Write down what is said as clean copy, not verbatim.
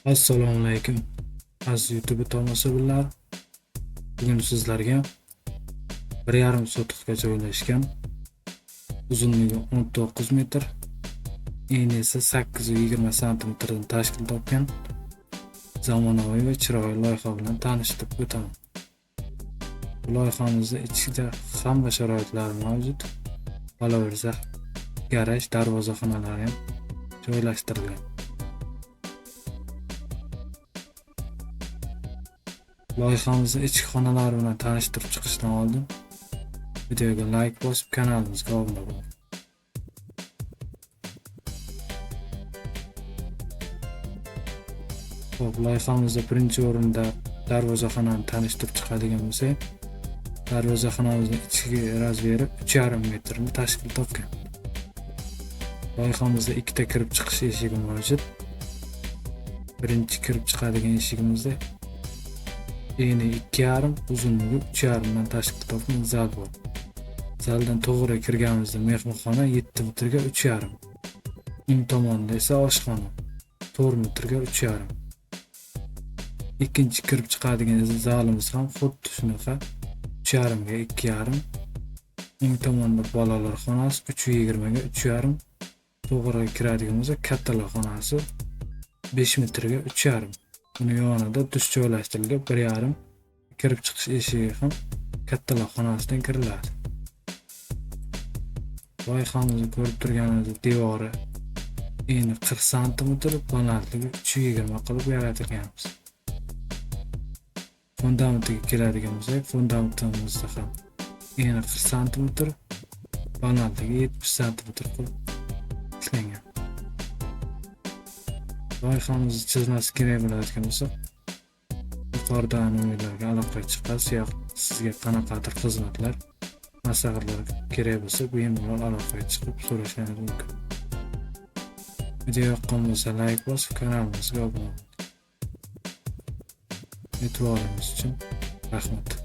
Assalomu alaykum, aziz YouTube tomoshabinlar. Bugun sizlarga 1,5 sotixga joylashgan, uzunligi 19 metr, eni esa 820 santimetrdan tashkil topgan zamonaviy va chiroyli loyiha bilan tanishtirib o'taman. Bu loyihamizda ichida hamma sharoitlar mavjud. Qolaversa, garaj, darvoza xonalari ham joylashtirilgan. Loyihamizni ichki xonalari bilan tanishtirib chiqishdan oldin videoga like bosib kanalimizga obuna bo'ling. Xo'p, loyihamizda birinchi o'rinda darvozaxonani tanishtirib chiqadigan bo'lsak, darvozaxonamizning ichki razmeri 3,5 metrni tashkil topgan. Loyihamizda ikkita kirib chiqish eshigi mavjud. Birinchi kirib chiqadigan eshigimizda eni 2,5, uzunligi 3,5 dan tashkil topgan zal bor. Zaldan to'g'ri kirganimizda mehmonxona 7 metrga 3,5. O'ng tomonda esa oshxona 4 metrga 3,5. Ikkinchi kirib chiqadigan zalimiz ham xuddi shunaqa 3,5 ga 2,5. O'ng tomonda bolalar xonasi 3,20 ga 3,5. To'g'ri kiradigan bo'lsa kattalar xonasi 5 metrga 3,5. Uni yonida dush joylashtirilgan 1,5 kirib chiqish eshigi ham kattalar xonasidan kiriladi. Loyihamizni ko'rib turganingizdek devori eni 40 santimetr, balandligi 3,20 qilib yaratilganmiz. Fundamentiga keladigan bo'lsak, fundamentimizda ham eni 40 santimetr, balandligi 70 santimetr qilib ishlangan. Loyihamizni chizmasi kerak bo'ladigan bo'lsa, yuqoridagi nomerlarga aloqaga chiqasiz yoki sizga qanaqadir xizmatlar, maslahatlar kerak bo'lsa, bemalol aloqaga chiqib so'rashingiz mumkin. Video yoqqan bo'lsa like bosib, kanalimizga obuna bo'ling. E'tiboringiz uchun rahmat.